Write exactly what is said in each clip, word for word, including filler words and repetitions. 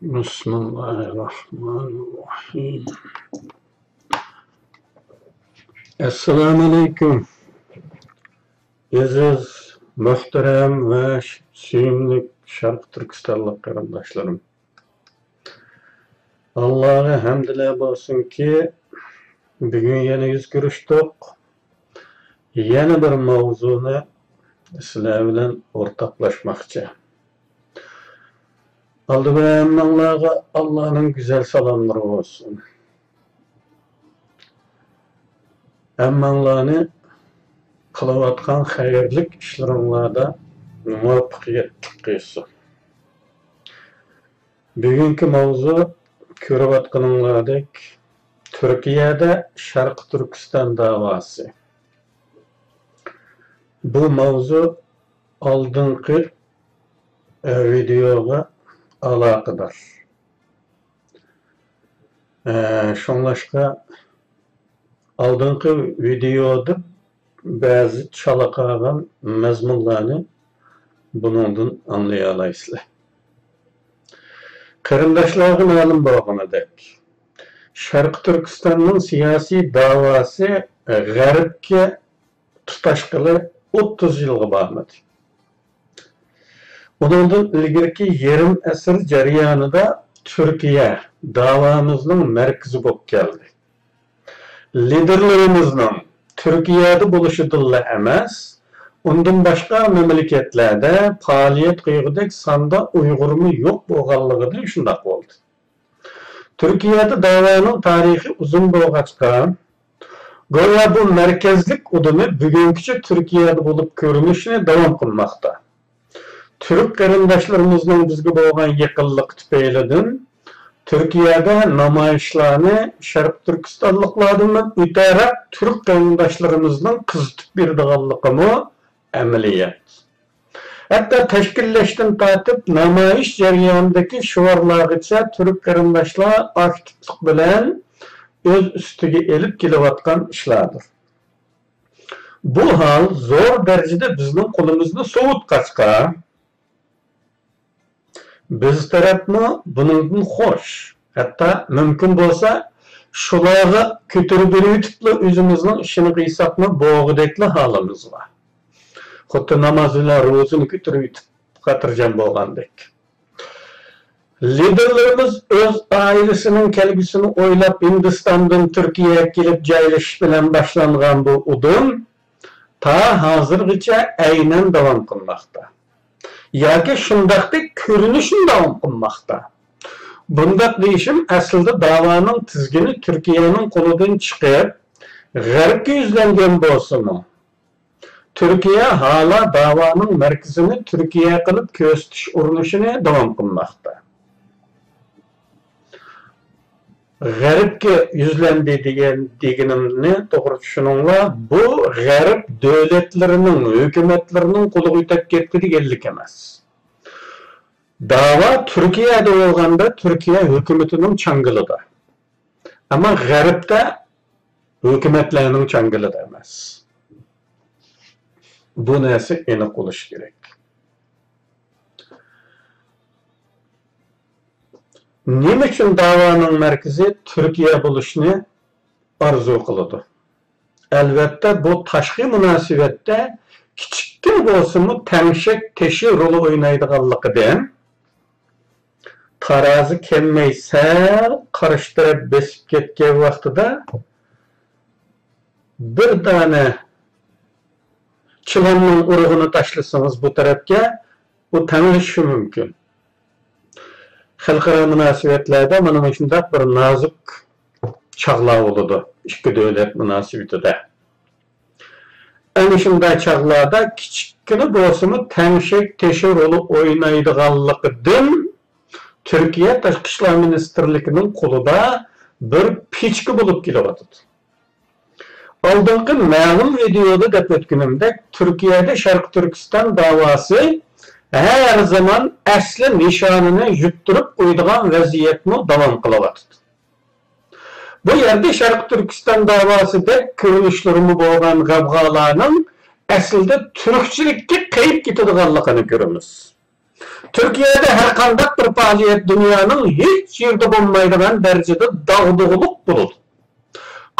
بىسمىللاھىرراھمانىرراھىم. ئەسسالامۇئەلەيكۇم. ئەزىز، مۆھتەرەم ۋە سۆيۈملۈك شەرقىي تۈركىستانلىق قېرىنداشلىرىم. ئاللاغا ھەمدىلەر بولسۇنكى، بۈگۈن يەنە يۈز كۆرۈشتۇق. يەنە بىر ماۋزۇنى سىلەر بىلەن ئورتاقلاشماقچى. ئالدى بىلەن ھەممىڭلارغا ئاللانىڭ گۈزەل سالاملىرى بولسۇن. ھەممىڭلارنى قىلىۋاتقان خەيرلىك ئىشلىرىڭلاردا مۇۋەپپەقىيەتلىك قىلسۇن. بۈگۈنكى ماۋزۇ، كۆرۈۋاتقىنىڭلاردەك، تۈركىيەدە شەرقىي تۈركىستان داۋاسى. بۇ ماۋزۇ ئالدىنقى، ئە، ۋىدېئوغا ئالاقىدار. ئە، شۇڭلاشقا ئالدىنقى ۋىدېئودا بەزى چالا قالغان مەزمۇنلارنى بۇنىڭدىن ئاڭلىيالايسىلەر. قېرىنداشلارغا مەلۇم بولغىنىدەك، شەرقىي تۈركىستاننىڭ سىياسىي داۋاسى غەربكە تۇتاشقىلى ئوتتۇز يىلغا بارمىدى. ئۇنىڭدىن ئىلگىرىكى يېرىم ئەسىر جەريانىدا تۈركىيە داۋامىزنىڭ مەركىزى بولۇپ كەلدى. لىدېرلىرىمىزنىڭ تۈركىيەدە بولۇشىدىنلا ئەمەس، ئۇندىن باشقا مەملىكەتلەردە پائالىيەت قىلغۇدەك ساندا ئۇيغۇرمۇ يوق بولغانلىقىدىن شۇنداق بولدى. تۈركىيەدە داۋانىڭ تارىخى ئۇزۇن بولغاچقا، گويا بۇ مەركەزلىك ئۇدۇمى بۈگۈنكىچە تۈركىيەدە بولۇپ كۆرۈنۈشىنى داۋام قىلماقتا. تۈرك قېرىنداشلىرىمىزنىڭ بىزگە بولغان يېقىنلىقى تۈپەيلىدىن، تۈركىيەدە نامايىشلارنى شەرقىي تۈركىستانلىقلاردىن ئۆتەرەك تۈرك قېرىنداشلىرىمىزنىڭ قىزىتىپ بېرىدىغانلىقىمۇ ئەمەلىيەت. ھەتتا تەشكىللەشتىن تارتىپ نامايىش جەريانىدىكى شوئارلارغىچە تۈرك قېرىنداشلار ئاكتىپلىق بىلەن ئۆز ئۈستىگە ئېلىپ كېلىۋاتقان ئىشلاردۇر. بۇ ھال زور دەرىجىدە بىزنىڭ قولىمىزنى سوۋۇتقاچقا، بىز تەرەپمۇ بۇنىڭدىن خوش. ھەتتا مۇمكىن بولسا، شۇلارغا كۆتۈرۈپ بېرىۋېتىپلا ئۆزىمىزنىڭ ئىشىنى قىلساقمۇ بولغۇدەكلا ھالىمىز بار. خۇددى ناماز بىلەن روزىنى كۆتۈرۈۋېتىپ خاتىرجەم بولغاندەك. لىدېرلىرىمىز ئۆز ئائىلىسىنىڭ كەلگۈسىنى ئويلاپ، ھىندىستاندىن تۈركىيەگە كېلىپ جايلىشىش بىلەن باشلانغان بۇ ئۇدۇم تا ھازىرغىچە ئەينەن داۋام قىلماقتا. ياكى شۇنداقتەك كۆرۈنۈشىنى داۋام قىلماقتا. بۇنداق دېيىشىم ئەسلىدە داۋانىڭ تىزگىنى تۈركىيەنىڭ قولىدىن چىقىپ، غەربكە يۈزلەنگەن بولسىمۇ، تۈركىيە ھالا داۋانىڭ مەركىزىنى تۈركىيە قىلىپ كۆرسىتىش ئۇرۇنۇشىنى داۋام قىلماقتا. غەربكە يۈزلەندى دېگەن، دېگىنىمنى توغرا چۈشىنىڭلار، بۇ غەرب دۆلەتلىرىنىڭ ھۆكۈمەتلىرىنىڭ قولىغا ئۆتەپ كەتتى دېگەنلىك ئەمەس. داۋا تۈركىيەدە بولغاندا تۈركىيە ھۆكۈمىتىنىڭ چاڭگىلىدا. ئەمما غەربتە ھۆكۈمەتلەرنىڭ چاڭگىلىدا ئەمەس. بۇ نەرسە ئېنىق بولۇشى كېرەك. نېمە ئۈچۈن داۋانىڭ مەركىزى تۈركىيە بولۇشنى ئارزۇ قىلىدۇ؟ ئەلۋەتتە، بۇ تاشقى مۇناسىۋەتتە كىچىككىنە بولسىمۇ تەڭشەك تېشى رولى ئوينايدىغانلىقىدىن، تارازا كەلمەي سەل قارشى تەرەپ بېسىپ كەتكەن ۋاقتىدا، بىر دانە چىلاننىڭ ئۇرۇغىنى تاشلىسىڭىز بۇ تەرەپكە، ئۇ تەڭلىشىشى مۇمكىن. خەلقئارا مۇناسىۋەتلەردە مانا مۇشۇنداق بىر نازۇك چاغلار بولىدۇ، ئىككى دۆلەت مۇناسىۋىتىدە. ئەنە شۇنداق چاغلاردا كىچىككىنە بولسىمۇ تەڭشەك تېشى رولى ئوينايدىغانلىقىدىن، تۈركىيە تاشقى ئىشلار مىنىستىرلىكىنىڭ قولىدا بىر پىچكا بولۇپ كېلىۋاتىدۇ. ئالدىنقى مەلۇم ۋىدېئودا دەپ ئۆتكىنىمدەك، تۈركىيەدە شەرقىي تۈركىستان داۋاسى ھەر زامان ئەسلى نىشانىنى يۇتتۇرۇپ قويىدىغان ۋەزىيەتمۇ داۋام قىلىۋاتىدۇ. بۇ يەردە شەرقىي تۈركىستان داۋاسىدەك كۆرۈنۈشلىرىمۇ بولغان غەۋغالارنىڭ ئەسلىدە تۈركچىلىككە قېيىپ كېتىدىغانلىقىنى كۆرىمىز. تۈركىيەدە ھەرقانداق بىر پائالىيەت دۇنيانىڭ ھېچ يېرىدە بولمايدىغان دەرىجىدە داغدۇغىلىق بولىدۇ.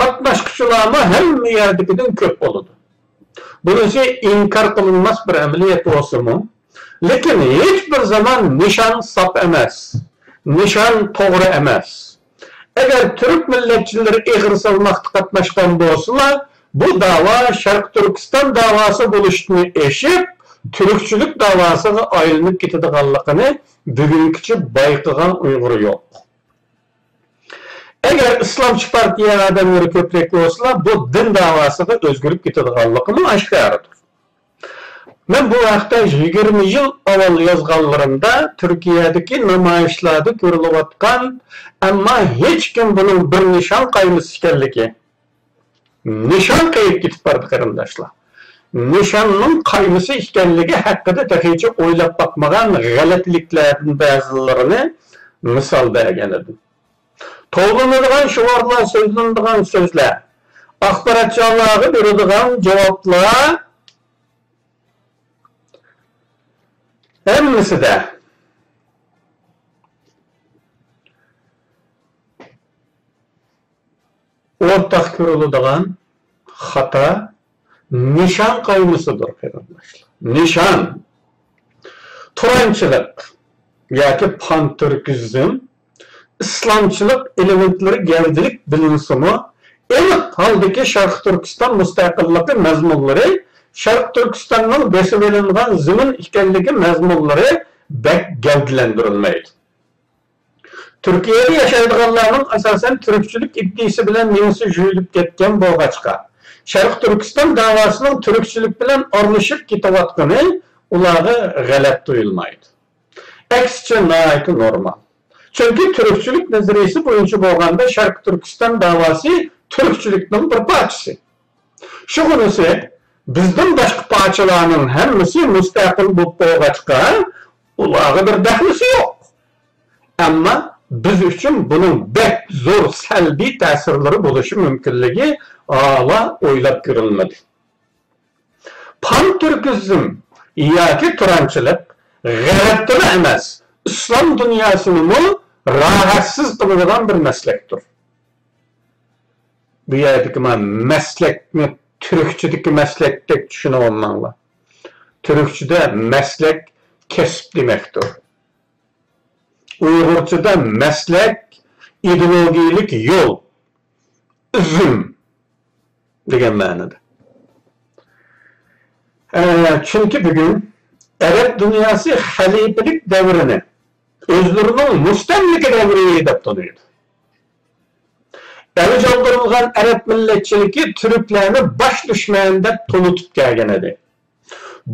قاتناشقۇچىلارمۇ ھەممە يەردىكىدىن كۆپ بولىدۇ. بۇنىسى ئىنكار قىلىنماس بىر ئەمەلىيەت بولسىمۇ، لېكىن ھېچ بىر زامان نىشان ساپ ئەمەس، نىشان توغرا ئەمەس. ئەگەر تۈرك مىللەتچىلىرى ئېغىر سالماقتا قاتناشقان بولسىلا، بۇ داۋا شەرقىي تۈركىستان داۋاسى بولۇشتىن ئېشىپ، تۈركچىلىك داۋاسىغا ئايلىنىپ كېتىدىغانلىقىنى بۈگۈنگىچە بايقىغان ئۇيغۇر يوق. ئەگەر ئىسلامچى پارتىيە ئادەملىرى كۆپرەك بولسىلا، بۇ دىن داۋاسىغا ئۆزگىرىپ كېتىدىغانلىقىمۇ ئاشكارىدۇر. مەن بۇ ھەقتە يىگىرمە يىل ئاۋۋال يازغانلىرىمدا، تۈركىيەدىكى نامايىشلاردا كۆرۈلۈۋاتقان، ئەمما ھېچكىم بۇنىڭ بىر نىشان قايمىسى ئىكەنلىكى، نىشان قېيىپ كېتىپ بارىدۇ، قېرىنداشلار. نىشاننىڭ قايمىسى ئىكەنلىكى ھەققىدە تېخىچە ئويلاپ باقمىغان غەلىتىلىكلەردىن بەزىلىرىنى مىسال بەرگەن ئىدىم. توۋلىنىدىغان شوئارلار، سۆزلىنىدىغان سۆزلەر، ئاخباراتچانلارغا بېرىدىغان جاۋابلار، ھەممىسىدە ئورتاق كۆرۈلىدىغان خاتا نىشان قايمىسىدۇر، قېرىنداشلار. نىشان. تۇرانچىلىق ياكى پانتۈركىزم، ئىسلامچىلىق ئېلېمېنتلىرى گەۋدىلىك بىلىنسىمۇ، ئېنىق ھالدىكى شەرقىي تۈركىستان مۇستەقىللىقى مەزمۇنلىرى شەرقىي تۈركىستاننىڭ بېسىۋېلىنغان زېمىن ئىكەنلىكى مەزمۇنلىرى بەك گەۋدىلەندۈرۈلمەيدۇ. تۈركىيەدە ياشايدىغانلارنىڭ ئاساسەن تۈركچىلىك ئىدىيىسى بىلەن مېڭىسى يۇيۇلۇپ كەتكەن بولغاچقا، شەرقىي تۈركىستان داۋاسىنىڭ تۈركچىلىك بىلەن ئارىلىشىپ كېتىۋاتقىنى ئۇلارغا غەلەت تۇيۇلمايدۇ. ئەكسىچە ناھايىتى نورمال. چۈنكى تۈركچىلىك نەزەرىيىسى بويىچە بولغاندا شەرقىي تۈركىستان داۋاسى تۈركچىلىكنىڭ بىر پارچىسى. شۇغىنىسى، بىزدىن باشقا پارچىلارنىڭ ھەممىسى مۇستەقىل بولۇپ بولغاچقا، ئۇلارغا بىر دەخلىسى يوق. ئەمما بىز ئۈچۈن بۇنىڭ بەك زور سەلبىي تەسىرلىرى بولۇشى مۇمكىنلىكى ھالا ئويلاپ كۆرۈلمىدى. پانتۈركىزم ياكى تۇرانچىلىق غەربتىلا ئەمەس، ئىسلام دۇنياسىنىمۇ راھەتسىز قىلىدىغان بىر مەسلەكتۇر. بۇ يەردىكى مەن مەسلەكنى تۈركچىدىكى مەسلەكتەك چۈشىنىۋالماڭلار. تۈركچىدە مەسلەك كەسىپ دېمەكتۇر. ئۇيغۇرچىدا مەسلەك ئىدېئولوگىيەلىك يول، ئىزىم دېگەن مەنىدە. ئە، چۈنكى بۈگۈن ئەرەب دۇنياسى خەلىپىلىك دەۋرىنى ئۆزلىرىنىڭ مۇستەملىكە دەۋرى دەپ تونۇيدۇ. ئەۋج ئالدۇرۇلغان ئەرەب مىللەتچىلىكى تۈركلەرنى باش دۈشمەن دەپ تونۇتۇپ كەلگەن ئىدى.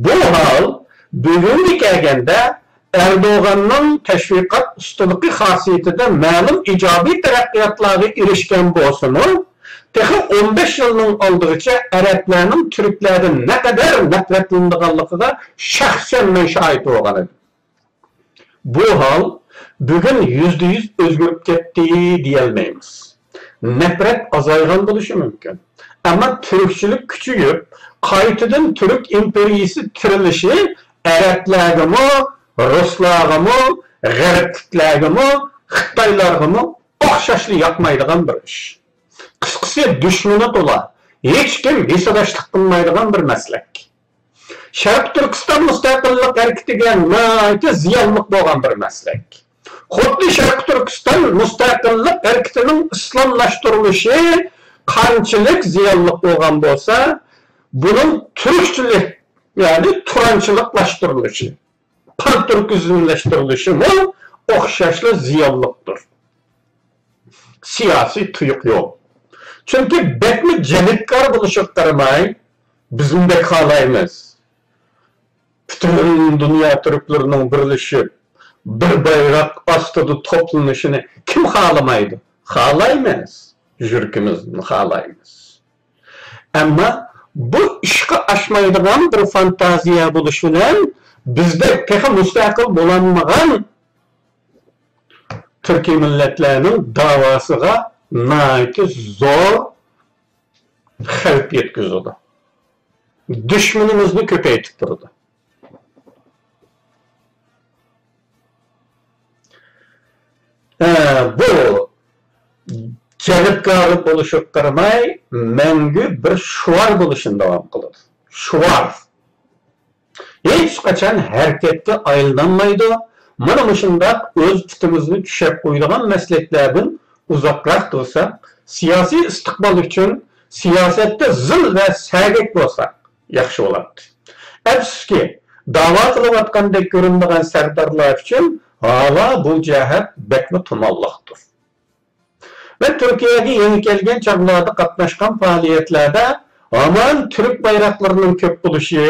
بۇ ھال بۈگۈنگە كەلگەندە ئەردوغاننىڭ تەشۋىقات ئۇستىلىقى خاسىيىتىدە مەلۇم ئىجابىي تەرەققىياتلارغا ئېرىشكەن بولسىمۇ، تېخى ئون بەش يىلنىڭ ئالدىغىچە ئەرەبلەرنىڭ تۈركلەردىن نەقەدەر نەپرەتلىنىدىغانلىقىغا شەخسەن مەن شاھىت بولغان ئىدىم. بۇ ھال بۈگۈن يۈزدە يۈز ئۆزگىرىپ كەتتى دېيەلمەيمىز. نەپرەت ئازايغان بولۇشى مۇمكىن. ئەمما تۈركچىلىك كۈچىيىپ، قايتىدىن تۈرك ئىمپېرىيىسى تىرىلىشى ئەرەبلەرگىمۇ، رۇسلارغىمۇ، غەربلىكلەرگىمۇ، خىتايلارغىمۇ ئوخشاشلا ياقمايدىغان بىر ئىش. قىسقىسى، دۈشمىنى تولا، ھېچكىم ھېسداشلىق قىلمايدىغان بىر مەسلەك. شەرقىي تۈركىستان مۇستەقىللىق ھەرىكىتىگە ناھايىتى زىيانلىق بولغان بىر مەسلەك. خۇددى شەرقىي تۈركىستان مۇستەقىللىق ھەرىكىتىنىڭ ئىسلاملاشتۇرۇلۇشى قانچىلىك زىيانلىق بولغان بولسا، بۇنىڭ تۈركچىلىك، يەنى تۇرانچىلىقلاشتۇرۇلۇشى، پانتۈركىزملەشتۈرۈلۈشىمۇ ئوخشاشلا زىيانلىقتۇر. سىياسىي تۇيۇق يول. چۈنكى بەكمۇ جەلپكار بولۇشىغا قارىماي، بىزمۇ بەك خالايمىز. پۈتۈن دۇنيا تۈركلىرىنىڭ بىرلىشىپ، بىر بايراق ئاستىدا توپلىنىشىنى كىم خالىمايدۇ؟ خالايمىز. يۈرىكىمىزدىن خالايمىز. ئەمما بۇ ئىشقا ئاشمايدىغان بىر فانتازىيە بولۇشى بىلەن، بىزدەك تېخى مۇستەقىل بولالمىغان تۈركىي مىللەتلەرنىڭ داۋاسىغا ناھايىتى زور خەۋپ يەتكۈزىدۇ. دۈشمىنىمىزنى كۆپەيتىپ تۇرىدۇ. بۇ جەلپكار بولۇشىغا قارىماي، مەڭگۈ بىر شوئار بولۇشىنى داۋام قىلىدۇ. شوئار. ھېچقاچان ھەرىكەتكە ئايلىنالمايدۇ. مانا مۇشۇنداق ئۆز پۇتىمىزنى چۈشەپ قويىدىغان مەسلەكلەردىن ئۇزاقراق تۇرساق، سىياسىي ئىستىقبال ئۈچۈن سىياسەتتە زىل ۋە سەگەك بولساق ياخشى بولاتتى. ئەپسۇسكى، داۋا قىلىۋاتقاندەك كۆرۈنىدىغان سەردارلار ئۈچۈن ھالا بۇ جەھەت بەكمۇ تۇمانلىقتۇر. مەن تۈركىيەگە يېڭى كەلگەن چاغلاردا قاتناشقان پائالىيەتلەردە ھامان تۈرك بايراقلىرىنىڭ كۆپ بولۇشى،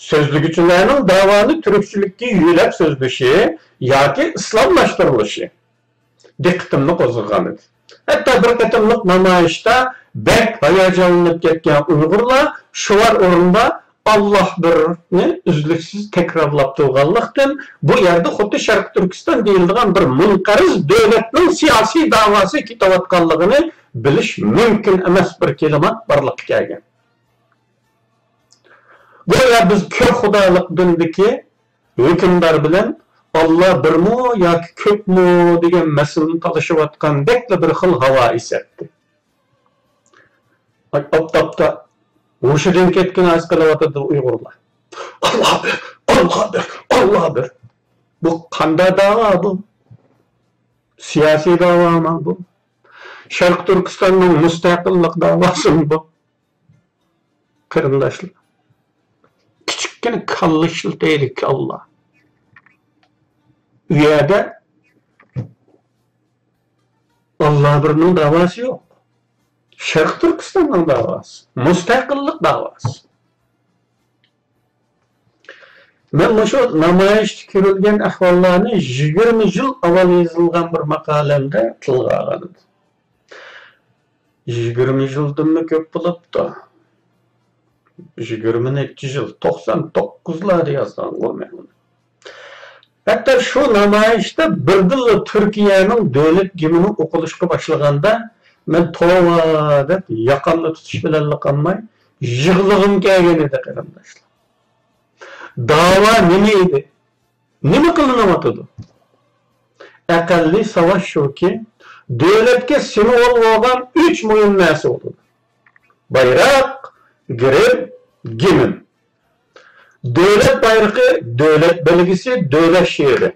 سۆزلىگۈچىلەرنىڭ داۋانى تۈركچىلىككە يۆلەپ سۆزلىشى ياكى ئىسلاملاشتۇرۇلۇشى دىققىتىمنى قوزغىغانىدى. ھەتتا بىر قېتىملىق نامايىشتا بەك ھاياجانلىنىپ كەتكەن ئۇيغۇرلار شوئار ئورنىدا «ئاللا بىر»نى ئۈزلۈكسىز تەكرارلاپ تۇرغانلىقتىن، بۇ يەردە خۇددى شەرقىي تۈركىستان دېيىلىدىغان بىر مۇنقەرز دۆلەتنىڭ سىياسىي داۋاسى كېتىۋاتقانلىقىنى بىلىش مۇمكىن ئەمەس بىر كىلىمات بارلىققا كەلگەن. گويا بىز كۆپ خۇدالىق دىندىكى ھۆكۈمدار بىلەن «ئاللا بىرمۇ ياكى كۆپمۇ؟» دېگەن مەسىلىنى تالىشىۋاتقاندەكلا بىر خىل ھاۋا ئېسەتتى. ئاپتاپتا ھوشىدىن كەتكىنى ئاز قېلىۋاتىدۇ ئۇيغۇرلار. «ئاللا بىر، ئاللا بىر، ئاللا بىر.» بۇ قانداق داۋا بۇ؟ سىياسىي داۋامۇ بۇ؟ شەرقىي تۈركىستاننىڭ مۇستەقىللىق داۋاسىمۇ بۇ؟ قېرىنداشلار، كىچىككىنە كاللا ئىشلىتەيلى، كاللا. ئۇ يەردە ئاللا بىرنىڭ داۋاسى يوق. شەرقىي تۈركىستاننىڭ داۋاسى، مۇستەقىللىق داۋاسى. مەن مۇشۇ نامايىشتا كۆرۈلگەن ئەھۋاللارنى يىگىرمە يىل ئاۋۋال يېزىلغان بىر ماقالەمدە تىلغا ئالغان ئىدىم. يىگىرمە يىلدىنمۇ كۆپ بولۇپتۇ. يىگىرمە نەچچە يىل، توقسان توققۇزلاردا يازغانغۇ مەن ئۇنى. ھەتتا شۇ نامايىشتا بىردىنلا تۈركىيەنىڭ دۆلەت گىمنى ئوقۇلۇشقا باشلىغاندا، مەن «توۋا» دەپ ياقامنى تۇتۇش بىلەنلا قالماي، يىغلىغۇم كەلگەن ئىدى، قېرىنداشلار. داۋا نېمە ئىدى؟ نېمە قىلىنىۋاتىدۇ؟ ئەقەللىي ساۋاش شۇكى، دۆلەتكە سىمۋول بولغان ئۈچ مۇھىم نەرسە بولىدۇ. بايراق، گېرب، گىمن. دۆلەت بايرىقى، دۆلەت بەلگىسى، دۆلەت شېئىرى.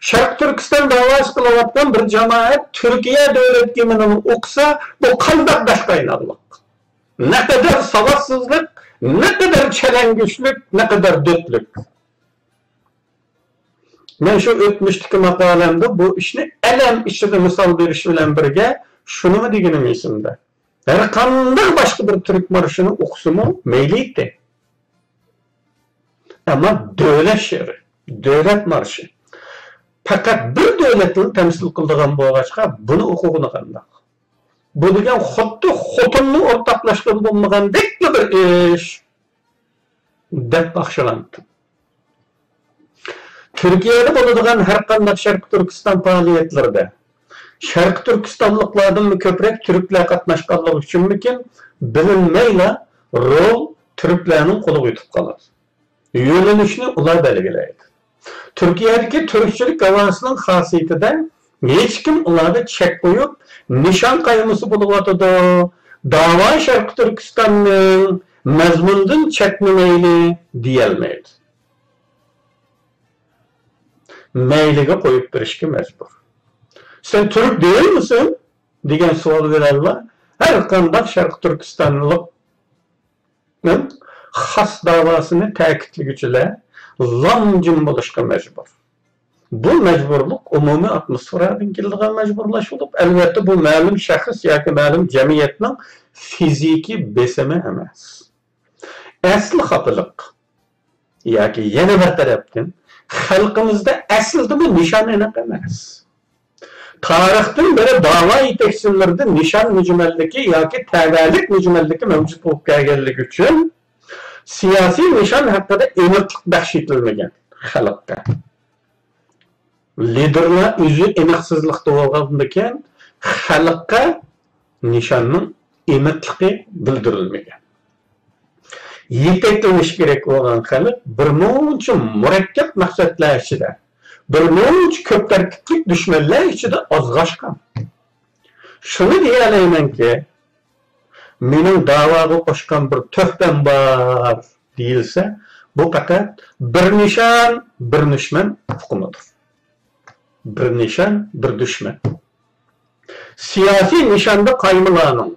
شەرقىي تۈركىستان داۋاسى قىلىۋاتقان بىر جامائەت تۈركىيە دۆلەت گىمنىنى ئوقۇسا، بۇ قانداق داش قايناقلىق؟ نەقەدەر ساۋاتسىزلىق، نەقەدەر چەلەنگۈچلۈك، نەقەدەر دۆتلۈك. مەن شۇ ئۆتمۈشتىكى ماقالەمدە بۇ ئىشنى ئەلەم ئىچىدە مىسال بېرىش بىلەن بىرگە شۇنىمۇ دېگىنىم ئېسىمدە. ھەرقانداق باشقا بىر تۈرك مارشىنى ئوقۇسىمۇ مەيلى ئىدى. ئەمما دۆلەت شېئىرى، دۆلەت مارشى. پەقەت بىر دۆلەتنى تەمسىل قىلىدىغان بولغاچقا، بۇنى ئوقۇغىنى قانداق؟ بۇ دېگەن خۇددى خوتۇننى ئورتاقلاشقىلى بولمىغاندەكلا بىر ئىش، دەپ باقىشىغانتىم. تۈركىيەدە بولىدىغان ھەرقانداق شەرقىي تۈركىستان پائالىيەتلىرىدە شەرقىي تۈركىستانلىقلاردىنمۇ كۆپرەك تۈركلەر قاتناشقانلىقى ئۈچۈنمىكىن، بىلىنمەيلا رول تۈركلەرنىڭ قولىغا ئۆتۈپ قالىدۇ. يۆنىلىشنى ئۇلار بەلگىلەيدۇ. تۈركىيەدىكى تۈركچىلىك ھاۋاسىنىڭ خاسىيىتىدە ھېچكىم ئۇلارغا چەك قويۇپ، نىشان قايمىسا بولۇۋاتىدۇ، داۋا شەرقىي تۈركىستاننىڭ، مەزمۇندىن چەتنىمەيلى دېيەلمەيدۇ. مەيلىگە قويۇپ بېرىشكە مەجبۇر. «سەن تۈرك دېيىلمىسەن؟» دېگەن سوئال بىلەنلا ھەر قانداق شەرقىي تۈركىستانلىق خاس داۋاسىنى تەكىتلىگۈچىلەر لام-جىم بولۇشقا مەجبۇر. بۇ مەجبۇرلۇق ئومۇمىي ئاتموسفېرادىن كېلىدىغان مەجبۇرلاش بولۇپ، ئەلۋەتتە، بۇ مەلۇم شەخس ياكى مەلۇم جەمئىيەتنىڭ فىزىكىي بېسىمى ئەمەس. ئەسلى خاپىلىق ياكى يەنە بىر تەرەپتىن، خەلقىمىزدە ئەسلىدىمۇ نىشان ئېنىق ئەمەس. تارىختىن بېرى داۋا يېتەكچىلىرىدە نىشان مۈجمەللىكى ياكى تەۋەلىك مۈجمەللىكى مەۋجۇت بولۇپ كەلگەنلىكى ئۈچۈن، سىياسىي نىشان ھەققىدە ئېنىقلىق بەخش ئېتىلمىگەن خەلققە. لىدېرلار ئۆزى ئېنىقسىزلىقتا بولغاندىكىن، خەلققە نىشاننىڭ ئېنىقلىقى بىلدۈرۈلمىگەن. يېتەكلىنىش كېرەك بولغان خەلق بىر مۇنچە مۇرەككەپ مەقسەتلەر ئىچىدە، بىر مۇنچە كۆپ تەركىبلىك دۈشمەنلەر ئىچىدە ئازغاشقان. شۇنى دېيەلەيمەنكى، مېنىڭ داۋاغا قوشقان بىر تۆھپەم بار دېيىلسە، بۇ پەقەت بىر نىشان، بىر دۈشمەن ئۇقۇمىدۇر. بىر نىشان، بىر دۈشمەن. سىياسىي نىشاندا قايمىلارنىڭ،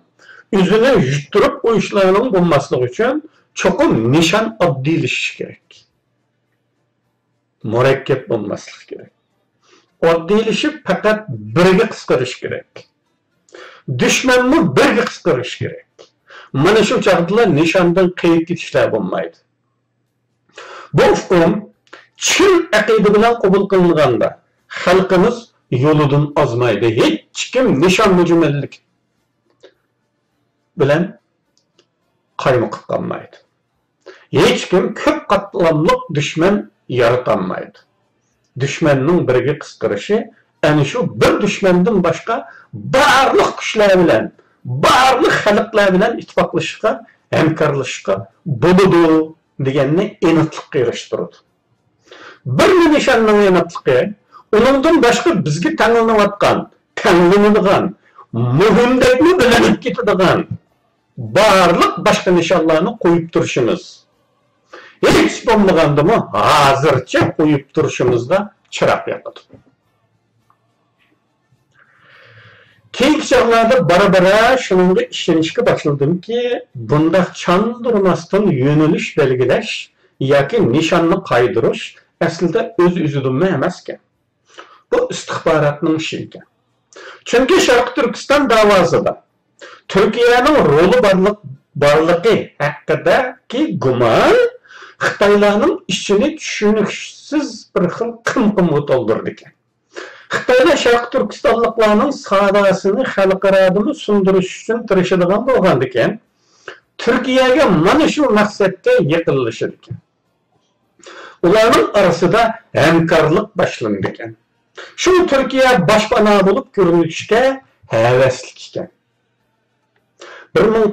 ئۆزىنى يۇتتۇرۇپ قويۇشلارنىڭ بولماسلىقى ئۈچۈن چوقۇم نىشان ئاددىيلىشىشى كېرەك. مۇرەككەپ بولماسلىق كېرەك. ئاددىيلىشىپ پەقەت بىرگە قىسقىرىش كېرەك. دۈشمەنمۇ بىرگە قىسقىرىش كېرەك. مانا شۇ چاغدىلا نىشاندىن قېيىپ كېتىشلەر بولمايدۇ. بۇ ئۇقۇم چىن ئەقىدە بىلەن قوبۇل قىلىنغاندا، خەلقىمىز يولىدىن ئازمايدۇ. ھېچكىم نىشان مۇجمەللىك بىلەن قايمۇقۇپ قالمايدۇ. ھېچكىم كۆپ قاتلاملىق دۈشمەن يارىتالمايدۇ. دۈشمەننىڭ بىرگە قىسقىرىشى ئەنە شۇ بىر دۈشمەندىن باشقا بارلىق كۈچلەر بىلەن، بارلىق خەلقلەر بىلەن ئىتتىپاقلىشىشقا، ھەمكارلىشىشقا بولىدۇ دېگەننى ئېنىقلىققا ئېرىشتۈرىدۇ. بىرلا نىشاننىڭ ئېنىقلىقى، ئۇنىڭدىن باشقا بىزگە تەڭلىنىۋاتقان، تەڭلىنىدىغان، مۇھىمدەكمۇ بىلىنىپ كېتىدىغان بارلىق باشقا نىشانلارنى قويۇپ تۇرۇشىمىز. ھېچ بولمىغاندىمۇ ھازىرچە قويۇپ تۇرۇشىمىزغا چىراغ ياقىدۇ. كېيىنكى چاغلاردا بارا-بارا شۇنىڭغا ئىشىنىشكە باشلىدىمكى، بۇنداق چاندۇرماستىن يۆنىلىش بەلگىلەش ياكى نىشاننى قايدۇرۇش ئەسلىدە ئۆز-ئۆزىدىنمۇ ئەمەسكەن. بۇ ئىستىخباراتنىڭ ئىشى ئىكەن. چۈنكى شەرقىي تۈركىستان داۋاسىدا تۈركىيەنىڭ رولى بارلىق، بارلىقى ھەققىدىكى گۇمان خىتايلارنىڭ ئىچىنى چۈشىنىكسىز بىر خىل قىمقىمغا تولدۇرىدىكەن. خىتايلار شەرقىي تۈركىستانلىقلارنىڭ ساداسىنى خەلقئارادىمۇ سۇندۇرۇش ئۈچۈن تىرىشىدىغان بولغاندىكىن، تۈركىيەگە مانا شۇ مەقسەتتە يېقىنلىشىدىكەن. ئۇلارنىڭ ئارىسىدا ھەمكارلىق باشلىنىدىكەن. شۇ تۈركىيە باشپانا بولۇپ كۆرۈنۈشكە ھەۋەسلىك ئىكەن. بىر مىڭ،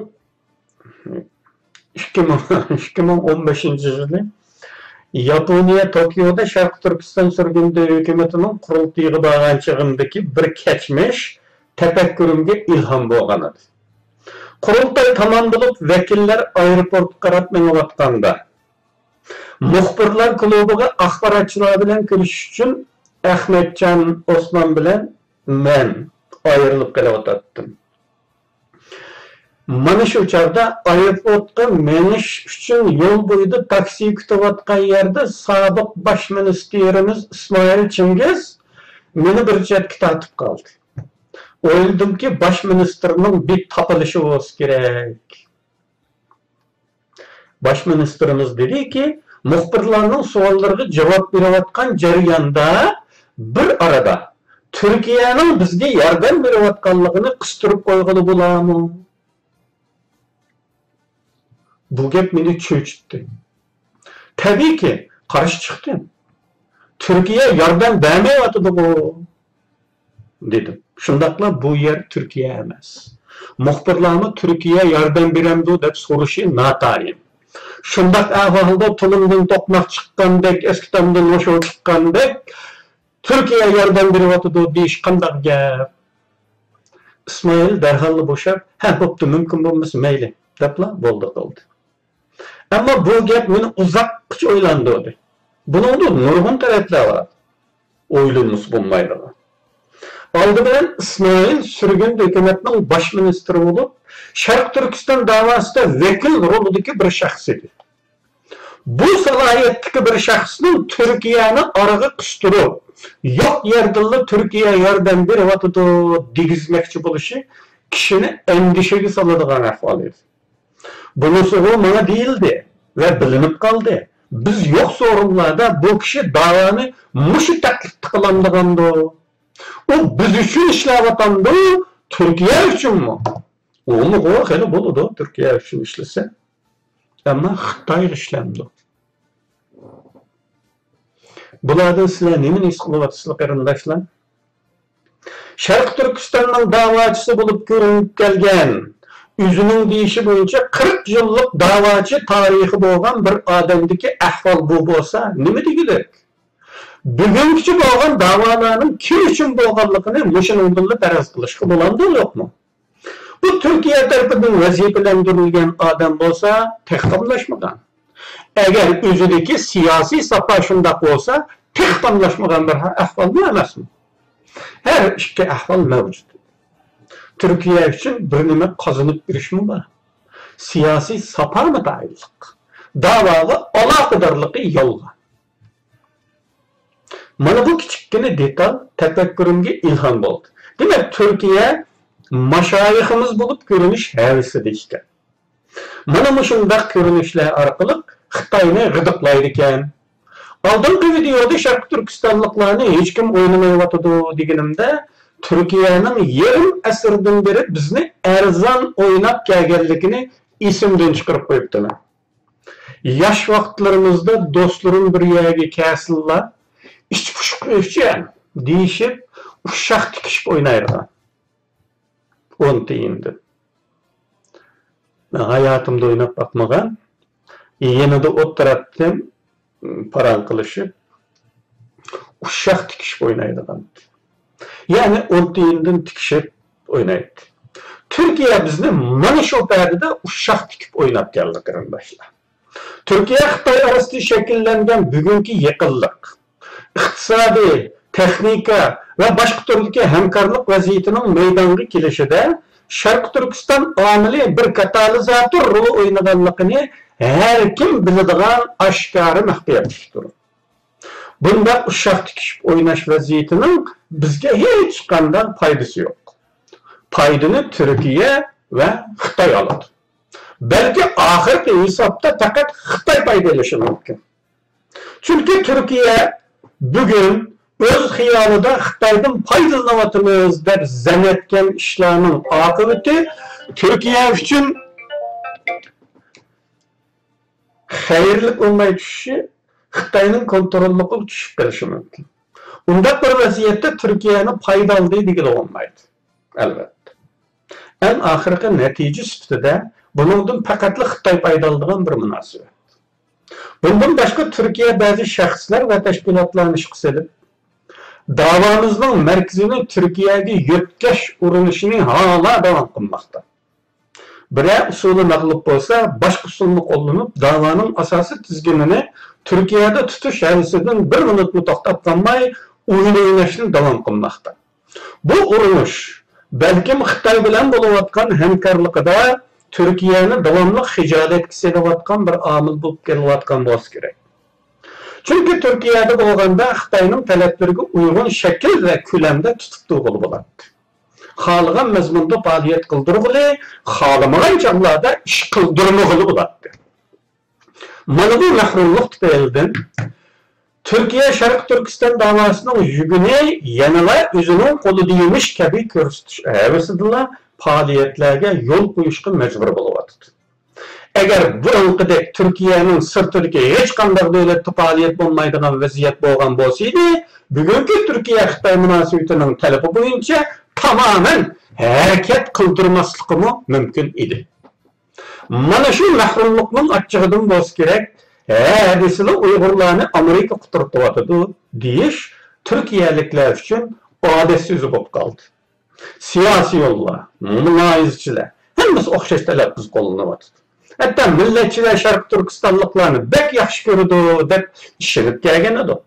ئىككى مىڭ، ئىككى مىڭ ئون بەشىنچى يىلى ياپونىيە توكيودا شەرقىي تۈركىستان سۈرگۈندە ھۆكۈمىتىنىڭ قۇرۇلتىيىغا بارغان چېغىمدىكى بىر كەچمىش تەپەككۇرۇمغا ئىلھام بولغان ئىدى. قۇرۇلتاي تامام بولۇپ، ۋەكىللەر ئايروپورتقا قاراپ مېڭىۋاتقاندا، مۇخبىرلار كۇلۇبىغا ئاخباراتچىلار بىلەن كۆرۈشۈش ئۈچۈن ئەخمەتجان ئوسمان بىلەن مەن ئايرىلىپ قېلىۋاتاتتىم. مانا شۇ چاغدا ئايروپورتقا مېڭىش ئۈچۈن يول بويىدا تاكسى كۈتۈۋاتقان يەردە سابىق باش مىنىستىرىمىز ئىسمائىل چىڭگىز مېنى بىر چەتكە تارتىپ قالدى. ئويلىدىمكى، باش مىنىستىرنىڭ بىر تاپىلىشى بولسا كېرەك. باش مىنىستىرىمىز دېدىكى، مۇخبىرلارنىڭ سوئاللىرىغا جاۋاب بېرىۋاتقان جەرياندا بىر ئارىدا تۈركىيەنىڭ بىزگە ياردەم بېرىۋاتقانلىقىنى قىستۇرۇپ قويغىلى بولامۇ؟ بۇ گەپ مېنى چۆچۈتتى. تەبىئىيكى، قارشى چىقتىم. تۈركىيە ياردەم بەرمەيۋاتىدىغۇ، دېدىم. شۇنداقلا بۇ يەر تۈركىيە ئەمەس. مۇخبىرلارمۇ تۈركىيە ياردەم بېرەمدۇ دەپ سورىشى ناتايىن. شۇنداق ئەھۋالدا تۇلۇمدىن توقماق چىققاندەك، ئەسكى تامدىن مۇشۇ چىققاندەك، تۈركىيە ياردەم بېرىۋاتىدۇ دېيىش قانداق گەپ؟ ئىسمائىل دەرھاللا بوشاپ، ھە، بوپتۇ، مۇمكىن بولمىسا مەيلى، دەپلا بولدى قىلدى. ئەمما بۇ گەپ مېنى ئۇزاققىچە ئويلاندۇردى. بۇنىڭدا نۇرغۇن تەرەپلەر بار. ئويلىمىسا بولمايدىغان. ئالدى بىلەن ئىسمائىل سۈرگۈندە ھۆكۈمەتنىڭ باش مىنىستىرى بولۇپ، شەرقىي تۈركىستان داۋاسىدا ۋەكىل رولىدىكى بىر شەخس ئىدى. بۇ سالاھىيەتتىكى بىر شەخسنىڭ تۈركىيەنى ئارىغا قىستۇرۇپ، يوق يەردىنلا تۈركىيە ياردەم بېرىۋاتىدۇ دېگۈزمەكچى بولۇشى كىشىنى ئەندىشىگە سالىدىغان ئەھۋال ئىدى. بۇنىسىغۇ ماڭا دېيىلدى ۋە بىلىنىپ قالدى. بىز يوق سورۇنلاردا بۇ كىشى داۋانى مۇشۇ تەكلىپتە قىلامدىغاندۇ؟ ئۇ بىز ئۈچۈن ئىشلەۋاتامدۇ، تۈركىيە ئۈچۈنمۇ؟ ئۇمۇغۇ خېلى بولىدۇ تۈركىيە ئۈچۈن ئىشلىسە. ئەمما خىتايغا ئىشلەمدۇ؟ بۇلاردىن سىلەر نېمىنى ھېس قىلىۋاتىسىلەر، قېرىنداشلار؟ شەرقىي تۈركىستاننىڭ داۋاچىسى بولۇپ كۆرۈنۈپ كەلگەن، ئۆزىنىڭ دېيىشى بويىچە قىرىق يىللىق داۋاچى تارىخى بولغان بىر ئادەمدىكى ئەھۋال بۇ بولسا نېمە دېگۈلۈك؟ بۈگۈنگىچە بولغان داۋالارنىڭ كىم ئۈچۈن بولغانلىقىنى مۇشۇنىڭدىنلا پەرەز قىلىشقا بولامدۇ، يوقمۇ؟ بۇ تۈركىيە تەرىپىدىن ۋەزىپىلەندۈرۈلگەن ئادەم بولسا تېخى قاملاشمىغان. ئەگەر ئۆزىدىكى سىياسىي ساپا شۇنداق بولسا، تېخى قاملاشمىغان بىر ئەھۋالمۇ ئەمەسمۇ؟ ھەر ئىككى ئەھۋال مەۋجۇت. تۈركىيە ئۈچۈن بىر نېمە قازىنىپ بېرىشمۇ بار. سىياسىي ساپا مۇتەئەللىق. داۋاغا ئالاقىدارلىقى يالغان. مانا بۇ كىچىككىنە دېتال تەپەككۇرۇمغا ئىلھام بولدى. دېمەك، تۈركىيە ماشايىخىمىز بولۇپ كۆرۈنۈش ھەۋىسىدە ئىكەن. مانا مۇشۇنداق كۆرۈنۈشلەر ئارقىلىق خىتاينى غىدىقلايدىكەن. ئالدىنقى ۋىدېئودا شەرقىي تۈركىستانلىقلارنى ھېچكىم ئوينىمايۋاتىدۇ دېگىنىمدە، تۈركىيەنىڭ يېرىم ئەسىردىن بېرى بىزنى ئەرزان ئويناپ كەلگەنلىكىنى ئېسىمدىن چىقىرىپ قويۇپتىمەن. ياش ۋاقىتلىرىمىزدا دوستلىرىم بىر يەرگە كەلسىنلا، ئىچ پۇشۇق ئۆيچەن دېيىشىپ، ئۇششاق تىكىشىپ ئوينايدىغان. ئون تىيىندىن. مەن ھاياتىمدا ئويناپ باقمىغان. يېنىدا ئولتۇراتتىم، پاراڭ قىلىشىپ، ئۇششاق تىكىشىپ ئوينايدىغان. يەنى ئون تىيىندىن تىكىشىپ ئوينايتتى. تۈركىيە بىزنى مانا شۇ پەدىدە ئۇششاق تىكىپ ئويناپ كەلدى، قېرىنداشلار. تۈركىيە خىتاي ئارىسىدا شەكىللەنگەن بۈگۈنكى يېقىنلىق، ئىقتىسادىي، تېخنىكا ۋە باشقا تۈردىكى ھەمكارلىق ۋەزىيىتىنىڭ مەيدانغا كېلىشىدە شەرقىي تۈركىستان ئامىلى بىر كاتالىزاتور رولى ئوينىغانلىقىنى ھەر كىم بىلىدىغان ئاشكارا مەخپىيەتلىكتۇر. بۇنداق ئۇششاق تىكىشىپ ئويناش ۋەزىيىتىنىڭ بىزگە ھېچقانداق پايدىسى يوق. پايدىنى تۈركىيە ۋە خىتاي ئالىدۇ. بەلكى ئاخىرقى ھېسابتا پەقەت خىتاي پايدا ئېلىشى مۇمكىن. چۈنكى تۈركىيە بۈگۈن ئۆز خىيالىدا خىتايدىن پايدىلىنىۋاتىمىز دەپ زەن ئەتكەن ئىشلارنىڭ ئاقىۋىتى تۈركىيە ئۈچۈن خەيرلىك بولماي چۈشۈشى، خىتاينىڭ كونتروللۇقىغا چۈشۈپ قېلىشى مۇمكىن. ئۇنداق بىر ۋەزىيەتتە تۈركىيەنى پايدا ئالدى دېگىلى بولمايدۇ، ئەلۋەتتە. ئەڭ ئاخىرقى نەتىجە سۈپىتىدە بۇنىڭدىن پەقەتلا خىتاي پايدا ئالىدىغان بىر مۇناسىۋەت. بۇندىن باشقا، تۈركىيە بەزى شەخسلەر ۋە تەشكىلاتلارنى ئىشقا سېلىپ، داۋامىزنىڭ مەركىزىنى تۈركىيەگە يۆتكەش ئۇرۇنۇشىنى ھالا داۋام قىلماقتا. بىرەر ئۇسۇلى مەغلۇپ بولسا، باشقا ئۇسۇلنى قوللىنىپ، داۋانىڭ ئاساسىي تىزگىنىنى تۈركىيەدە تۇتۇش ھەۋىسىدىن بىر مىنۇتمۇ توختاپ قالماي، ئويۇن ئويناشنى داۋام قىلماقتا. بۇ ئۇرۇنۇش، بەلكىم خىتاي بىلەن بولۇۋاتقان ھەمكارلىقىدا تۈركىيەنى داۋاملىق خىجالەتكە سېلىۋاتقان بىر ئامىل بولۇپ كېلىۋاتقان بولسا كېرەك. چۈنكى تۈركىيەدە بولغاندا خىتاينىڭ تەلەپلىرىگە ئۇيغۇن شەكىل ۋە كۆلەمدە تۇتۇپ تۇرغىلى بولاتتى. خالىغان مەزمۇندا پائالىيەت قىلدۇرغىلى، خالىمىغان چاغلاردا ئىش قىلدۇرمىغىلى بولاتتى. مانا بۇ مەھرۇملۇق تۈپەيلىدىن تۈركىيە شەرقىي تۈركىستان داۋاسىنىڭ يۈكىنى يەنىلا ئۆزىنىڭ قولىدا يېمىش كەبى كۆرسىتىش ھەۋىسىدىلا پائالىيەتلەرگە يول قويۇشقا مەجبۇر بولۇۋاتىدۇ. ئەگەر بۇرۇنقىدەك تۈركىيەنىڭ سىرتىدىكى ھېچقانداق دۆلەتتە پائالىيەت بولمايدىغان ۋەزىيەت بولغان بولسىدى، بۈگۈنكى تۈركىيە-خىتاي مۇناسىۋىتىنىڭ تەلىپى بويىچە تامامەن ھەرىكەت قىلدۇرماسلىقىمۇ مۇمكىن ئىدى. مانا شۇ مەھرۇملۇقنىڭ ئاچچىقىدىن بولسا كېرەك، ھە دېسىلا ئۇيغۇرلارنى ئامېرىكا قۇترىتىۋاتىدۇ دېيىش تۈركىيەلىكلەر ئۈچۈن ئادەت سۆزى بولۇپ قالدى. سىياسىيونلار، مۇلاھىزىچىلەر، ھەممىسى ئوخشاش تەلەپپۇز قوللىنىۋاتىدۇ. ھەتتا مىللەتچىلەر شەرقىي تۈركىستانلىقلارنى بەك ياخشى كۆرىدۇ دەپ ئىشىنىپ كەلگەن ئىدۇق.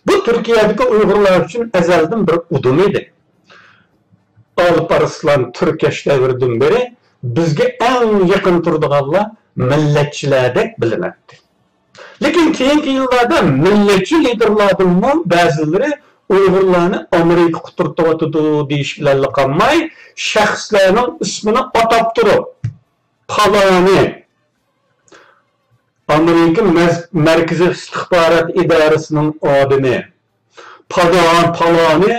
بۇ تۈركىيەدىكى ئۇيغۇرلار ئۈچۈن ئەزەلدىن بىر ئۇدۇم ئىدى. ئالپ ئارسلان تۈركەش دەۋرىدىن بېرى بىزگە ئەڭ يېقىن تۇرىدىغانلار مىللەتچىلەردەك بىلىنەتتى. لېكىن كېيىنكى يىللاردا مىللەتچى لىدېرلاردىنمۇ بەزىلىرى ئۇيغۇرلارنى ئامېرىكا قۇترىتىۋاتىدۇ دېيىش بىلەنلا قالماي، شەخسلەرنىڭ ئىسمىنى ئاتاپ تۇرۇپ، پالانى، ئامېرىكا مەز-، مەركىزىي ئىستىخبارات ئىدارىسىنىڭ ئادىمى، پالان-، پالانى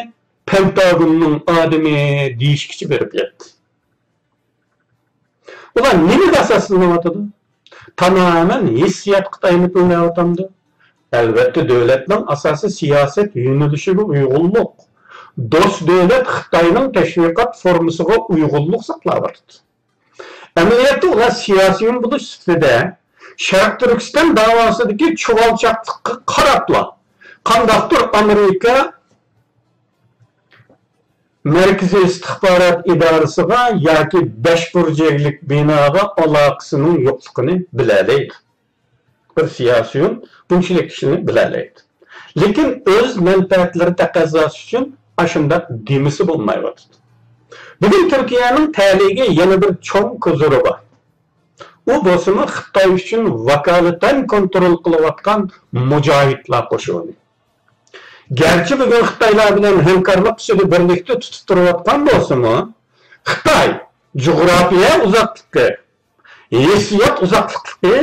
پېنتاگوننىڭ ئادىمى دېيىشكىچە بېرىپ يەتتى. ئۇلار نېمىگە ئاساسلىنىۋاتىدۇ؟ تامامەن ھېسسىياتقا تايىنىپلا ئويناۋاتامدۇ؟ ئەلۋەتتە، دۆلەتنىڭ ئاساسىي سىياسەت يۆنىلىشىگە ئۇيغۇنلۇق، دوست دۆلەت خىتاينىڭ تەشۋىقات فورمىسىغا ئۇيغۇنلۇق ساقلاۋاتىدۇ. ئەمەلىيەتتە ئۇلار سىياسىيون بولۇش سۈپىتىدە شەرقىي تۈركىستان داۋاسىدىكى چۇۋالچاقلىققا قاراپلا، قانداقتۇر ئامېرىكا مەركىزىي ئىستىخبارات ئىدارىسىغا ياكى بەش بۇرجەكلىك بىناغا ئالاقىسىنىڭ يوقلۇقىنى بىلەلەيدۇ. بىر سىياسىيون بۇنچىلىك ئىشنى بىلەلەيدۇ. لېكىن ئۆز مەنپەئەتلىرى تەقەززاسى ئۈچۈن ئاشۇنداق دېمىسە بولمايۋاتىدۇ. بۈگۈن تۈركىيەنىڭ تەلىيىگە يەنە بىر چوڭ كوزىرى بار. ئۇ بولسىمۇ خىتاي ئۈچۈن ۋاكالىتەن كونترول قىلىۋاتقان مۇجاھىدلار قوشۇنى. گەرچە بۈگۈن خىتايلار بىلەن ھەمكارلىق ئۈستىدە بىرلىكتە تۇتۇپ تۇرۇۋاتقان بولسىمۇ، خىتاي جۇغراپىيە ئۇزاقلىقى، ھېسسىيات ئۇزاقلىقلىقى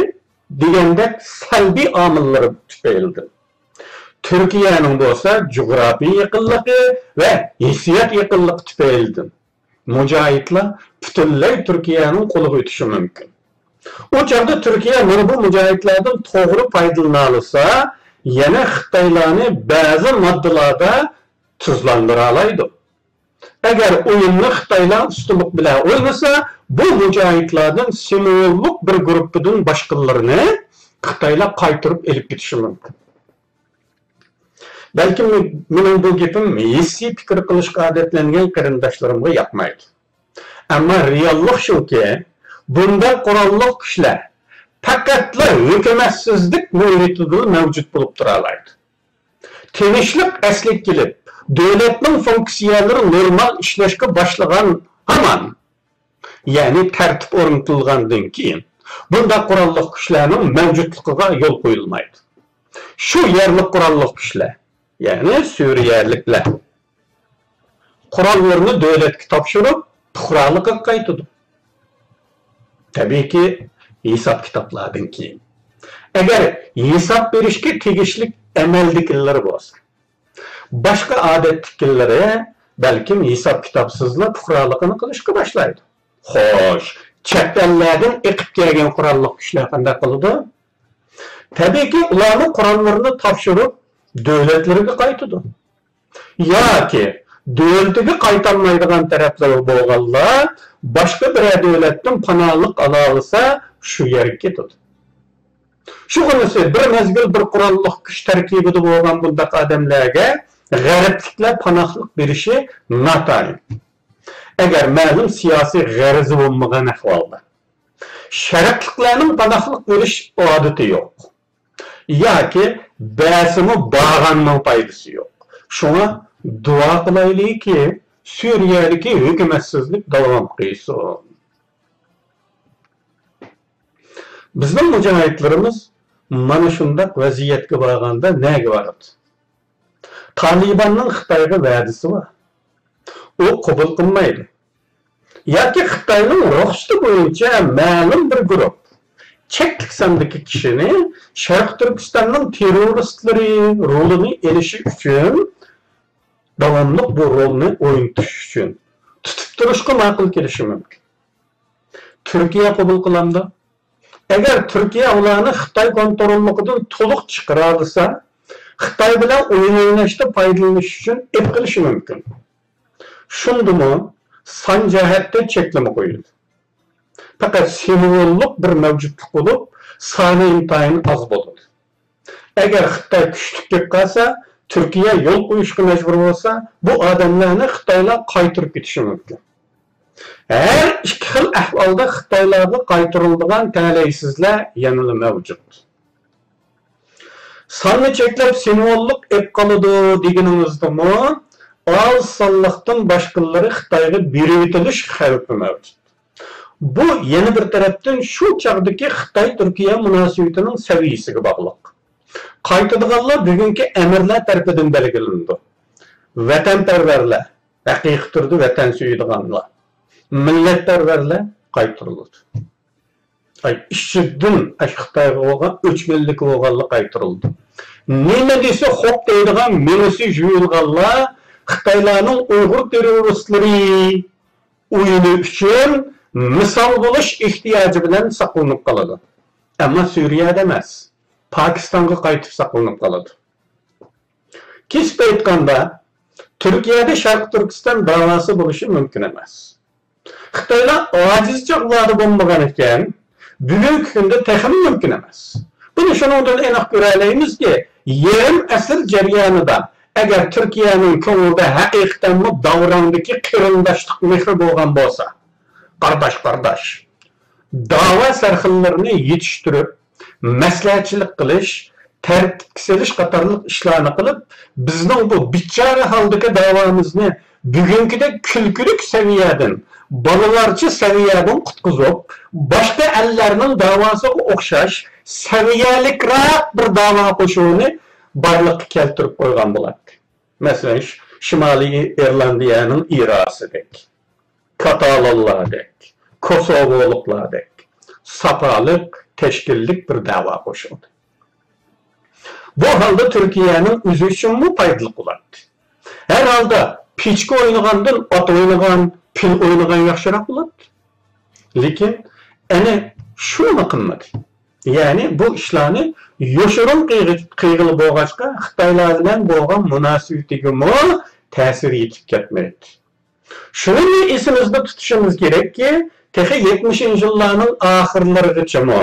دېگەندەك سەلبىي ئامىللىرى تۈپەيلىدىن، تۈركىيەنىڭ بولسا جۇغراپىيە يېقىنلىقى ۋە ھېسسىيات يېقىنلىقى تۈپەيلىدىن مۇجاھىدلار پۈتۈنلەي تۈركىيەنىڭ قولىغا ئۆتۈشى مۇمكىن. ئۇ چاغدا تۈركىيە مانا بۇ مۇجاھىدلاردىن توغرا پايدىلىنالىسا، يەنە خىتايلارنى بەزى ماددىلاردا تۇزلاندۇرالايدۇ. ئەگەر ئويۇننى خىتايلار ئۇستىلىق بىلەن ئوينىسا، بۇ مۇجاھىدلاردىن سىمۋوللۇق بىر گۇرۇپپىدىن باشقىلىرىنى خىتايلار قايتۇرۇپ ئېلىپ كېتىشى مۇمكىن. بەلكىم مېنىڭ بۇ گېپىم ھېسسىي پىكىر قىلىشقا ئادەتلەنگەن قېرىنداشلىرىمغا ياقمايدۇ. ئەمما رېئاللىق شۇكى، بۇنداق قوراللىق كۈچلەر پەقەتلا ھۆكۈمەتسىزلىك مۇھىتىدىلا مەۋجۇت بولۇپ تۇرالايدۇ. تىنچلىق ئەسلىگە كېلىپ، دۆلەتنىڭ فۇنكسىيەلىرى نورمال ئىشلەشكە باشلىغان ھامان، يەنى تەرتىپ ئورنىتىلغاندىن كېيىن، بۇنداق قوراللىق كۈچلەرنىڭ مەۋجۇتلۇقىغا يول قويۇلمايدۇ. شۇ يەرلىك قوراللىق كۈچلەر، يەنى سۈرىيەلىكلەر قوراللىرىنى دۆلەتكە تاپشۇرۇپ، پۇقرالىققا قايتىدۇ. تەبىئىيكى، ھېساب-كىتابلاردىن كېيىن. ئەگەر ھېساب بېرىشكە تېگىشلىك ئەمەلدىكىلىرى بولسا، باشقا ئادەتتىكىلىرى بەلكىم ھېساب-كىتابسىزلا پۇقرالىقىنى قىلىشقا باشلايدۇ. خوش، چەت ئەللەردىن ئېقىپ كەلگەن قوراللىق كۈچلەر قانداق قىلىدۇ؟ تەبىئىيكى، ئۇلارمۇ قوراللىرىنى تاپشۇرۇپ، دۆلەتلىرىگە قايتىدۇ. ياكى دۆلىتىگە قايتالمايدىغان تەرەپلىرى بولغانلار باشقا بىرەر دۆلەتتىن پاناھلىق ئالالىسا، شۇ يەرگە كېتىدۇ. شۇغىنىسى بىر مەزگىل بىر قوراللىق كۈچ تەركىبىدە بولغان بۇنداق ئادەملەرگە غەربلىكلەر پاناھلىق بېرىشى ناتايىن. ئەگەر مەلۇم سىياسىي غەرىزى بولمىغان ئەھۋالدا. شەرقلىكلەرنىڭ پاناھلىق بېرىش ئادىتى يوق. ياكى بەرسىمۇ بارغاننىڭ پايدىسى يوق. شۇڭا دۇئا قىلايلىكى، سۈرىيەدىكى ھۆكۈمەتسىزلىك داۋام قىلسۇن. بىزنىڭ مۇجاھىدلىرىمىز مانا شۇنداق ۋەزىيەتكە بارغاندا نەگە بارىدۇ؟ تالىباننىڭ خىتايغا ۋەدىسى بار. ئۇ قوبۇل قىلمايدۇ. ياكى خىتاينىڭ رۇخسىتى بويىچە مەلۇم بىر گۇرۇپ چەكلىك ساندىكى كىشىنى شەرقىي تۈركىستاننىڭ تېررورىستلىرى رولىنى ئېلىشى ئۈچۈن، داۋاملىق بۇ رولنى ئوينىتىش ئۈچۈن تۇتۇپ تۇرۇشقا ماقۇل كېلىشى مۇمكىن. تۈركىيە قوبۇل قىلامدۇ؟ ئەگەر تۈركىيە ئۇلارنى خىتاي كونتروللۇقىدىن تولۇق چىقىرالىسا، خىتاي بىلەن ئويۇن ئويناشتا پايدىلىنىش ئۈچۈن ئېلىپ قېلىشى مۇمكىن. شۇندىمۇ سان جەھەتتە چەكلىمە قويۇلدى. پەقەت سىمۋوللۇق بىر مەۋجۇتلۇق بولۇپ، سانى ئىنتايىن ئاز بولىدۇ. ئەگەر خىتاي كۈچلۈك كېلىپ قالسا، تۈركىيە يول قويۇشقا مەجبۇر بولسا، بۇ ئادەملەرنى خىتايلار قايتۇرۇپ كېتىشى مۇمكىن. ھەر ئىككى خىل ئەھۋالدا خىتايلارغا قايتۇرۇلىدىغان تەلەيسىزلەر يەنىلا مەۋجۇت. ساننى چەكلەپ، سىمۋوللۇق ئېلىپ قالىدۇ دېگىنىڭىزدىمۇ، ئاز سانلىقتىن باشقىلىرى خىتايغا بېرىۋېتىلىش خەۋپى مەۋجۇت. بۇ يەنە بىر تەرەپتىن شۇ چاغدىكى خىتاي-تۈركىيە مۇناسىۋىتىنىڭ سەۋىيىسىگە باغلىق. قايتىدىغانلار بۈگۈنكى ئەمىرلەر تەرىپىدىن بەلگىلىنىدۇ. ۋەتەنپەرۋەرلەر، ھەقىقىي تۈردە ۋەتەن سۆيىدىغانلار، مىللەتپەرۋەرلەر قايتۇرۇلىدۇ. ئاي، ئىچىدىن ئاشۇ خىتايغا بولغان ئۆچمەنلىكى بولغانلار قايتۇرۇلىدۇ. نېمە دېسە خوپ دەيدىغان مېڭىسى جۇيۇلغانلار خىتايلارنىڭ ئۇيغۇر تېررورىستلىرى ئويۇنى ئۈچۈن مىسال بولۇش ئېھتىياجى بىلەن ساقلىنىپ قالىدۇ. ئەمما سۈرىيەدە ئەمەس، پاكىستانغا قايتىپ ساقلىنىپ قالىدۇ. كېسىپ ئېيتقاندا، تۈركىيەدە شەرقىي تۈركىستان داۋاسى بولۇشى مۇمكىن ئەمەس. خىتايلار ئاجىز چاغلاردا بولمىغان ئىكەن، بۈگۈنكى كۈندە تېخىمۇ مۇمكىن ئەمەس. بۇنى شۇنىڭدىن ئېنىق كۆرەلەيمىزكى، يېرىم ئەسىر جەريانىدا ئەگەر تۈركىيەنىڭ كۆڭلىدە ھەقىقەتەنمۇ داۋراڭدىكى قېرىنداشلىق مېھرى بولغان بولسا، قارداش، قارداش، داۋا سەرخىللىرىنى يېتىشتۈرۈپ، مەسلىھەتچىلىك قىلىش، تەرتىپكە سېلىش قاتارلىق ئىشلارنى قىلىپ، بىزنىڭ بۇ بىچارە ھالدىكى داۋامىزنى بۈگۈنكىدەك كۈلكىلىك سەۋىيەدىن، بالىلارچە سەۋىيەدىن قۇتقۇزۇپ، باشقا ئەللەرنىڭ داۋاسىغا ئوخشاش سەۋىيەلىكراق بىر داۋا قوشۇنى بارلىققا كەلتۈرۈپ قويغان بولاتتى. مەسىلەن، ش-، شىمالىي ئىرلاندىيەنىڭ ئىراسىدەك، كاتالونلاردەك، كوسوۋولۇقلاردەك ساپالىق، تەشكىللىك بىر دەۋا قوشۇلدى. بۇ ھالدا تۈركىيەنىڭ ئۆزى ئۈچۈنمۇ پايدىلىق بولاتتى. ھەر ھالدا پىچكا ئوينىغاندىن ئات ئوينىغان، پىل ئوينىغان ياخشىراق بولاتتى. لېكىن ئەنە شۇنىمۇ قىلمىدى. يەنى بۇ ئىشلارنى يوشۇرۇن قىلغ-، قىلغىلى بولغاچقا، خىتايلار بىلەن بولغان مۇناسىۋىتىگىمۇ تەسىر يېتىپ كەتمەيتتى. شۇنى ئېسىمىزدە تۇتۇشىمىز كېرەككى، تېخى يەتمىشىنچى يىللارنىڭ ئاخىرلىرىغىچىمۇ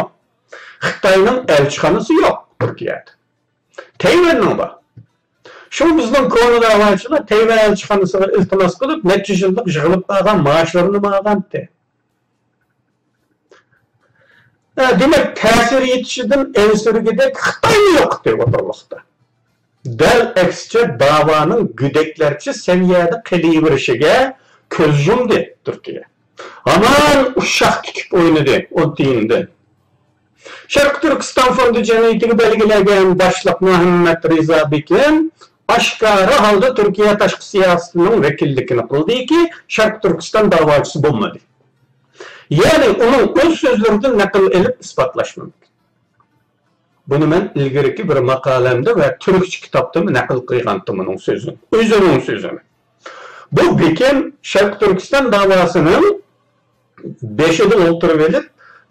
خىتاينىڭ ئەلچىخانىسى يوق تۈركىيەدە. تەيۋەننىڭ بار. شۇ بىزنىڭ كونا داۋاچىلار تەيۋەن ئەلچىخانىسىغا ئىلتىماس قىلىپ، نەچچە يىللىق يىغىلىپ قالغان مائاشلىرىنىمۇ ئالغانتى. ھە، دېمەك، تەسىر يېتىشىدىن ئەنسىرىگۈدەك خىتايمۇ يوق ئىدى ئوتتۇرىلىقتا. دەل ئەكسىچە، داۋانىڭ گۆدەكلەرچە سەۋىيەدە قېلىۋېرىشىگە كۆز يۇمدى تۈركىيە. ھامان ئۇششاق تىكىپ ئوينىدى ئون تىيىندىن. شەرقىي تۈركىستان فوندى جەمئىيىتىگە بەلگىلەنگەن باشلىق مۇھەممەد رىزا بېكىم ئاشكارا ھالدا تۈركىيە تاشقى سىياسىتىنىڭ ۋەكىللىكىنى قىلدىكى، شەرقىي تۈركىستان داۋاچىسى بولمىدى. يەنى ئۇنىڭ ئۆز سۆزلىرىدىن نەقىل ئېلىپ ئىسپاتلاش مۇمكىن. بۇنى مەن ئىلگىرىكى بىر ماقالەمدە ۋە تۈركچە كىتابتىمۇ نەقىل قىلغانتىم ئۇنىڭ سۆزىنى، ئۆزىنىڭ سۆزىنى. بۇ بېكىم شەرقىي تۈركىستان داۋاسىنىڭ بېشىدا ئولتۇرۇۋېلىپ،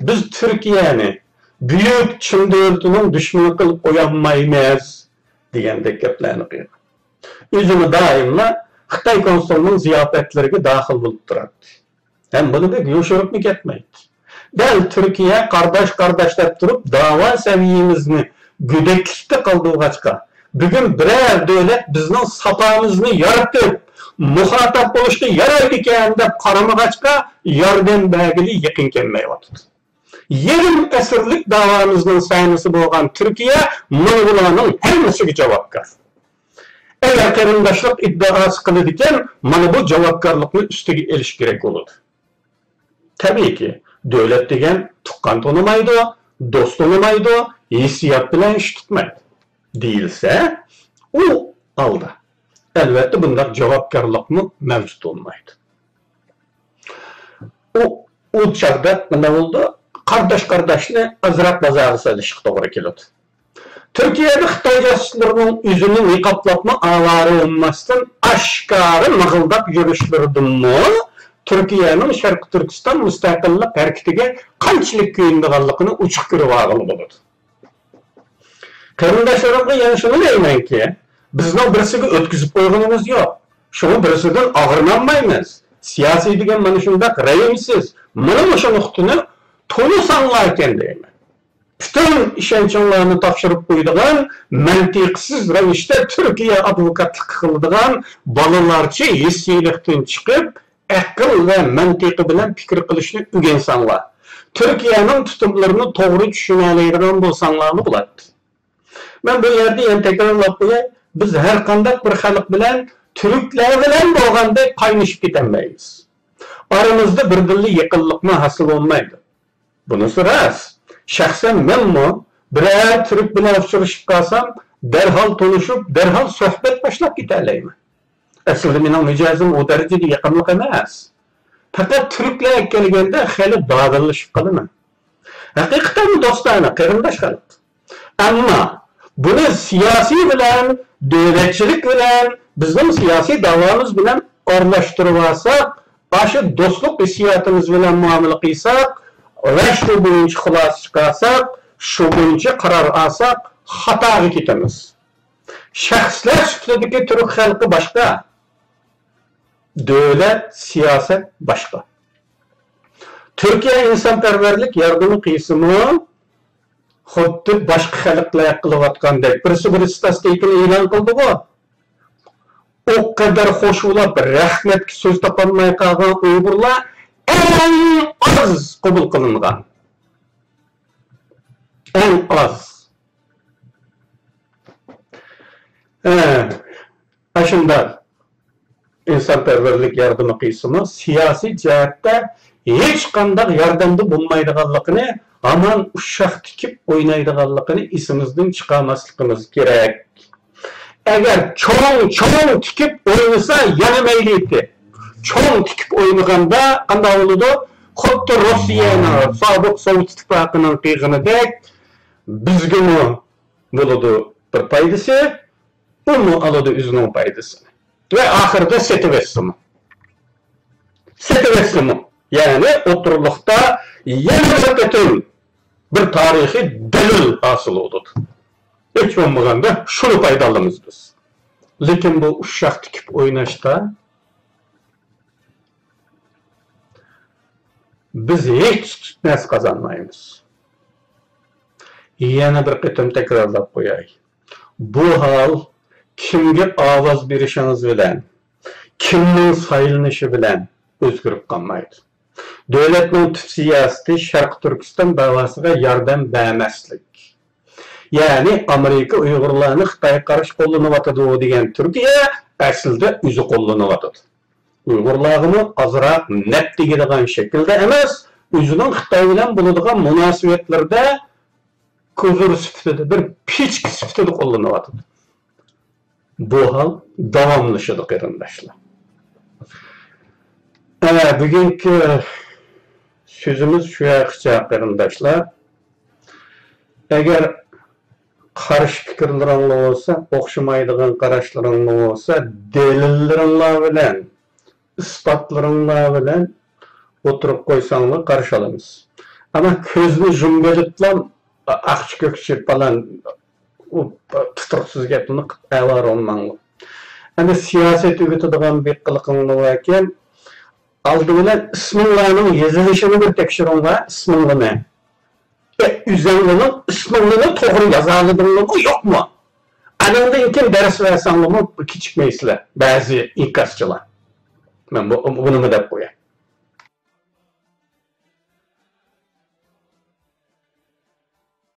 بىز تۈركىيەنى بۈيۈك چىن دۆلىتىنىڭ دۈشمىنى قىلىپ قويالمايمىز دېگەندەك گەپلەرنى قىلغان. ئۆزىمۇ دائىملا خىتاي كونسۇلىنىڭ زىياپەتلىرىگە داخىل بولۇپ تۇراتتى. ھەم بۇنى بەك يوشۇرۇپمۇ كەتمەيتتى. دەل تۈركىيە قارداش-قارداش دەپ تۇرۇپ، داۋا سەۋىيىمىزنى گۆدەكلىكتە قالدۇرغاچقا، بۈگۈن بىرەر دۆلەت بىزنىڭ ساپامىزنى يارىتىپ، مۇخاتاب بولۇشقا يارايدىكەن دەپ قارىمىغاچقا، ياردەم بەرگىلى يېقىن كەلمەيۋاتىدۇ. يېرىم ئەسىرلىك داۋامىزنىڭ سەھنىسى بولغان تۈركىيە مانا بۇلارنىڭ ھەممىسىگە جاۋابكار. ئەگەر قېرىنداشلىق ئىددىئاسى قىلىدىكەن، مانا بۇ جاۋابكارلىقنى ئۈستىگە ئېلىش كېرەك بولىدۇ. تەبىئىيكى، دۆلەت دېگەن تۇغقان تونۇمايدۇ، دوست تونۇمايدۇ، ھېسسىيات بىلەن ئىش تۇتمايدۇ دېيىلسە، ئۇ ئالدا. ئەلۋەتتە، بۇنداق جاۋابكارلىقمۇ مەۋجۇت بولمايدۇ. ئۇ، ئۇ چاغدا نېمە بولىدۇ؟ قارداش-قارداشنى ئازراق بازارغا سېلىشقا توغرا كېلىدۇ. تۈركىيەدە خىتاي جاسۇسلىرىنىڭ ئۆزىنى نىقابلاپمۇ ئاۋارە بولماستىن، ئاشكارا مىغىلداپ يۈرۈشلىرىدىنمۇ تۈركىيەنىڭ شەرقىي تۈركىستان مۇستەقىللىق ھەرىكىتىگە قانچىلىك كۆيۈنىدىغانلىقىنى ئوچۇق كۆرۈۋالغىلى بولىدۇ. قېرىنداشلىرىمغا يەنە شۇنى دەيمەنكى، بىزنىڭ بىرسىگە ئۆتكۈزۈپ قويغىنىمىز يوق. شۇڭا بىرسىدىن ئاغرىنالمايمىز. سىياسىي دېگەن مانا شۇنداق رەھىمسىز. مانا مۇشۇ نۇقتىنى تونۇساڭلاركەن دەيمەن. پۈتۈن ئىشەنچىڭلارنى تاپشۇرۇپ قويىدىغان، مەنتىقسىز رەۋىشتە تۈركىيە ئادۋوكاتلىقى قىلىدىغان، بالىلارچە ھېسسىيلىقتىن چىقىپ، ئەقىل ۋە مەنتىقى بىلەن پىكىر قىلىشنى ئۆگەنسەڭلار، تۈركىيەنىڭ تۇتۇملىرىنى توغرا چۈشىنەلەيدىغان بولساڭلارلا بولاتتى. مەن بۇ يەردە يەنە تەكرارلاپ قوياي، بىز ھەر قانداق بىر خەلق بىلەن، تۈركلەر بىلەن بولغاندەك قاينىشىپ كېتەلمەيمىز. ئارىمىزدا بىردىنلا يېقىنلىقمۇ ھاسىل بولمايدۇ. بۇنىسى راست. شەخسەن مەنمۇ بىرەر تۈرك بىلەن ئۇچرىشىپ قالسام، دەرھال تونۇشۇپ، دەرھال سۆھبەت باشلاپ كېتەلەيمەن. ئەسلىدە مېنىڭ مىجەزىم ئۇ دەرىجىدە يېقىملىق ئەمەس. پەقەت تۈركلەرگە كەلگەندە خېلى دادىللىشىپ قالىمەن. ھەقىقەتەن دوستانە، قېرىنداش خەلق. ئەمما بۇنى سىياسىي بىلەن، دۆلەتچىلىك بىلەن، بىزنىڭ سىياسىي داۋامىز بىلەن ئارىلاشتۇرۇۋالساق، ئاشۇ دوستلۇق ھېسسىياتىمىز بىلەن مۇئامىلە قىلساق ۋە شۇ بويىچە خۇلاسە چىقارساق، شۇ بويىچە قارار ئالساق، خاتاغا كېتىمىز. شەخسلەر سۈپىتىدىكى تۈرك خەلقى باشقا، دۆلەت، سىياسەت باشقا. تۈركىيە ئىنسانپەرۋەرلىك ياردىمى قىلسىمۇ، خۇددى باشقا خەلقلەر قىلىۋاتقاندەك، بىرسى بىر ستاتىستىكىنى ئېلان قىلدىغۇ. ئۇ قەدەر خوش بولاپ، رەھمەتكە سۆز تاپالماي قالغان ئۇيغۇرلار ئەڭ ئاز قوبۇل قىلىنغان. ئەڭ ئاز. ھە، ئاشۇنداق ئىنسانپەرۋەرلىك ياردىمى قىلسىمۇ، سىياسىي جەھەتتە ھېچقانداق ياردەمدە بولمايدىغانلىقىنى، ھامان ئۇششاق تىكىپ ئوينايدىغانلىقىنى ئېسىمىزدىن چىقارماسلىقىمىز كېرەك. ئەگەر چوڭ، چوڭ تىكىپ ئوينىسا، يەنە مەيلى ئىدى. چوڭ تىكىپ ئوينىغاندا قانداق بولىدۇ؟ خۇددى روسىيەنىڭ، سابىق سوۋېت ئىتتىپاقىنىڭ قىلغىنىدەك، بىزگىمۇ بولىدۇ بىر پايدىسى، ئۇمۇ ئالىدۇ ئۆزىنىڭ پايدىسىنى. ۋە ئاخىرىدا سېتىۋەتسىمۇ. سېتىۋەتسىمۇ. يەنى ئوتتۇرىلىقتا يەنە بىر قېتىم بىر تارىخىي دەلىل ھاسىل بولىدۇ. ھېچ بولمىغاندا شۇنى پايدىلىنىمىز بىز. لېكىن بۇ ئۇششاق تىكىپ ئويناشتا بىز ھېچ نەرسە قازانمايمىز. يەنە بىر قېتىم تەكرارلاپ قوياي. بۇ ھال كىمگە ئاۋاز بېرىشىڭىز بىلەن، كىمنىڭ سايلىنىشى بىلەن ئۆزگىرىپ قالمايدۇ. دۆلەتنىڭ تۈپ سىياسىتى شەرقىي تۈركىستان داۋاسىغا ياردەم بەرمەسلىك. يەنى ئامېرىكا ئۇيغۇرلارنى خىتايغا قارشى قوللىنىۋاتىدۇ دېگەن تۈركىيە ئەسلىدە ئۆزى قوللىنىۋاتىدۇ. ئۇيغۇرلارغىمۇ ئازراق نەپ تېگىدىغان شەكىلدە ئەمەس، ئۆزىنىڭ خىتاي بىلەن بولىدىغان مۇناسىۋەتلىرىدە كوزۇر سۈپىتىدە، بىر پىچكا سۈپىتىدە قوللىنىۋاتىدۇ. بۇ ھال داۋاملىشىدۇ، قېرىنداشلار. ئە، بۈگۈنكى سۆزىمىز شۇ ياققىچە، قېرىنداشلار. ئەگەر قارشى پىكىرلىرىڭلار بولسا، ئوخشىمايدىغان قاراشلىرىڭلار بولسا، دەلىللىرىڭلار بىلەن، ئىسپاتلىرىڭلار بىلەن ئوتتۇرىغا قويساڭلار، قارشى ئالىمىز. ئەمما كۆزنى يۇمۇۋېلىپلا، ئاقچى-كۆكچى پالان، ئۇ تۇتۇقسىز گەپنى قىلىپ ئاۋارە بولماڭلار. ئەمدى سىياسەت ئۆگىتىدىغان بىر قىلىقىڭلار باركەن، ئالدى بىلەن ئىسمىڭلارنىڭ يېزىلىشىنى بىر تەكشۈرۈڭلار، ئىسمىڭلارنى. ئە، ئۆزۈڭلارنىڭ ئىسمىڭلارنى توغرا يازالىدىڭلارمۇ، يوقمۇ؟ ئانىڭدىن كېيىن دەرس بەرسەڭلارمۇ كېچىكمەيسىلەر، بەزى ئىنكاسچىلار. مەن بۇ، بۇنىمۇ دەپ قوياي.